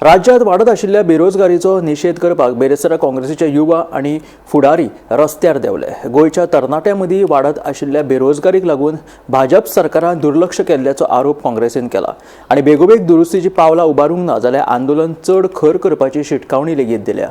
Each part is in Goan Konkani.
राज्यात वाडत आशिल्ल्या बेरोजगारीचो निशेध करपाक बेरेस्तारा काँग्रेसीचे युवा आनी फुडारी रस्त्यार देंवले. गोंयच्या तरणाट्यां मदीं वाडत आशिल्ल्या बेरोजगारीक लागून भाजप सरकारान दुर्लक्ष केल्ल्याचो आरोप काँग्रेसीन केला आनी बेगोबेग दुरुस्तीची पावलां उबारूंक ना जाल्यार आंदोलन चड खर करपाची शिटकावणी लेगीत दिल्या.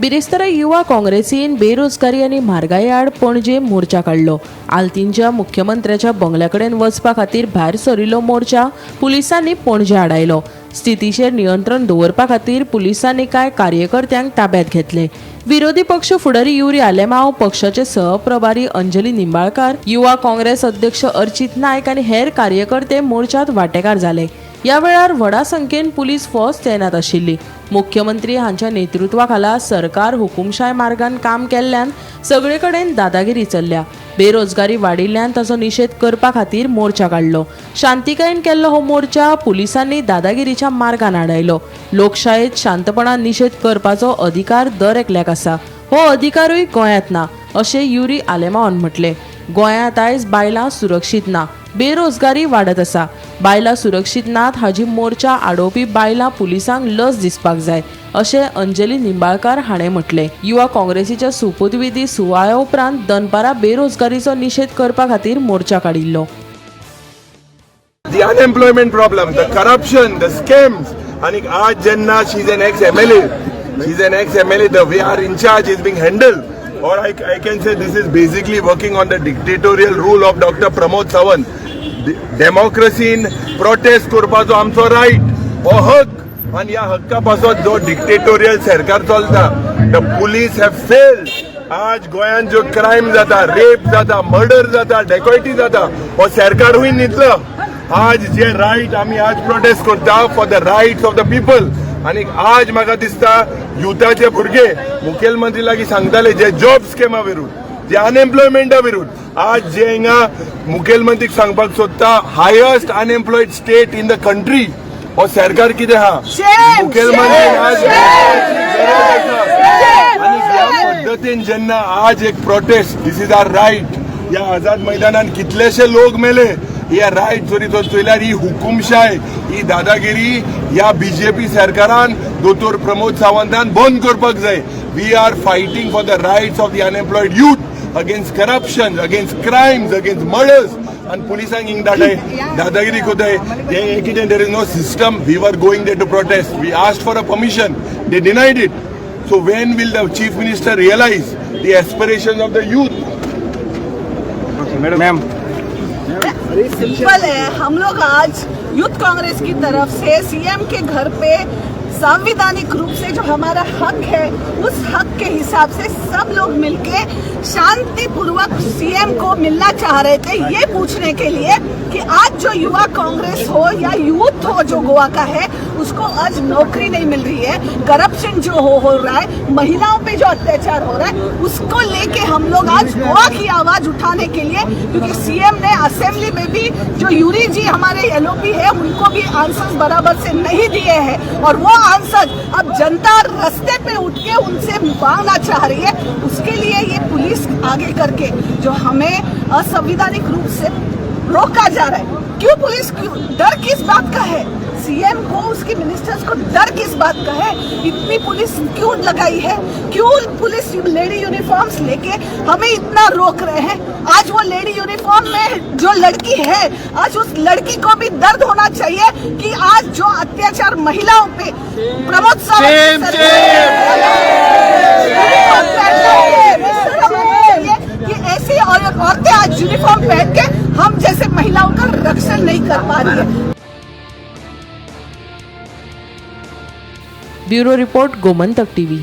बिरेस्तारा युवा काँग्रेसीन बेरोजगारी आनी म्हारगाये आड पणजे मोर्चा काडलो. आल्तीनच्या मुख्यमंत्र्याच्या बंगल्या कडेन वचपा खातीर भायर सरिल्लो मोर्चा पुलिसांनी पणजे आडायलो. स्थितीचेर नियंत्रण दवरपा खातीर पुलिसांनी कांय कार्यकर्त्यांक ताब्यात घेतले. विरोधी पक्ष फुडारी युरी आलेमाव, पक्षाचे सहप्रभारी अंजली निंबाळकार, युवा काँग्रेस अध्यक्ष अर्चित नायक आनी हेर कार्यकर्ते मोर्चात वांटेकार जाले. ह्या वेळार व्हडा संख्येन पुलीस फौज तैनात आशिल्ली. मुख्यमंत्री हांच्या नेतृत्वाखाला सरकार हुकुमशाय मार्गान काम केल्ल्यान सगळे कडेन दादागिरी चल्ल्या. बेरोजगारी वाडिल्ल्यान ताचो निशेध करपा खातीर मोर्चा काडलो. शांतिकायेन केल्लो हो मोर्चा पुलिसांनी दादागिरीच्या मार्गान आडायलो. लोकशायेत शांतपणान निशेध करपाचो अधिकार दर एकल्याक आसा. हो अधिकारूय गोंयांत ना अशें युरी आलेमावान म्हटलें. गोंयांत आयज बायलां सुरक्षीत ना, बेरोजगारी वाडत आसा. बायलां सुरक्षीत नात हाजी मोर्चा आडोवपी बायलां पुलिसांक लज दिसपाक जाय अशें अंजली निंबाळकार हाणें म्हटलें. युवा काँग्रेसीच्या सोपूतविधी सुवाळ्या उपरांत दनपारां बेरोजगारीचो निशेध करपा खातीर मोर्चा काडिल्लो. The unemployment problem, the corruption, the scams. आणि आज जेन्ना she is an ex MLA, she is an ex MLA, the way our in-charge is being handled, or I can say this is basically working on the dictatorial rule of Dr. Pramod Sawant. डेमोक्रेसीन protest करपाचो आमचो रायट, हो हक, आनी ह्या हक्का पासत जो डिक्टेटोरियल सरकार चलता, the police have failed. आज गोंयांत जो क्रायम जाता, रेप जाता, मर्डर जाता, डेकॉयटी जाता, हो सरकारूय न्हिदलो. आज जे रायट आमी आज प्रोटेस्ट करता for the rights of the people. आनी आज म्हाका दिसता युथाचे भुरगे मुखेलमंत्री लागीं सांगताले जे जॉब स्कॅमा विरुद्ध, जे अनएम्प्लॉयमेंटा विरुद्ध. आज जे हिंगा मुखेलमंत्रीक सांगपाक सोदता, highest unemployed state in the country, हो सरकार कितें आहा? मुखेलमंत्री आज गरज आसा. आनी ह्या पद्दतीन जेन्ना आज एक protest, this is our right. ह्या आझाद मैदानान कितलेशे लोक मेले. ह्या रायट जरी तर चोयल्यार ही हुकुमशाय, ही दादागिरी ह्या बीजेपी सरकारान, दोतोर प्रमोद सावंतान बंद करपाक जाय. We are fighting for the rights of the unemployed youth, against corruption, against crimes, against murders. आनी पुलिसांक हिंग धाडाय, दादागिरी कोताय, हे कितें? There is no system. We are going there to protest. We asked for a permission, they denied it. So when will the chief minister realize the aspirations of the youth? Ma'am. Simple है. हम लोग आज यूथ कांग्रेस की तरफ से सीएम के घर पे संवैधानिक रूप से जो हमारा हक है, उस हक के हिसाब से सब लोग मिलके शांतिपूर्वक सीएम को मिलना चाह रहे थे, ये पूछने के लिए कि आज जो युवा कांग्रेस हो या यूथ हो जो गोवा का है, उसको आज नौकरी नहीं मिल रही है. करप्शन जो हो रहा है, महिलाओं पे जो अत्याचार हो रहा है, उसको लेके हम लोग आज गोवा की आवाज उठाने के लिए, क्योंकि सीएम ने असेंबली में भी जो यूरी जी हमारे एलओपी है, उनको भी आंसर्स बराबर से नहीं दिए हैं और वो आंसर अब जनता रास्ते पे उठ के उनसे मांगना चाह रही है. उसके लिए ये पुलिस आगे करके जो हमें असंवैधानिक रूप से रोका जा रहा है. क्यों पुलिस, क्यों? डर किस बात का है सीएम को, उसके मिनिस्टर्स को? डर किस बात का है? इतनी पुलिस क्यों लगाई है? क्यों पुलिस लेडी यूनिफॉर्म्स लेके हमें इतना रोक रहे हैं? आज वो लेडी यूनिफॉर्म में जो लड़की है, आज उस लड़की को भी दर्द होना चाहिए कि आज जो अत्याचार महिलाओं पे प्रमोद सावंत यूनिफॉर्म पहनना शर्म होनी चाहिए कि ऐसी औरतें आज यूनिफॉर्म पहन के हम जैसे महिलाओं का रक्षण नहीं कर पा रही है. Bureau report, Gomantak TV.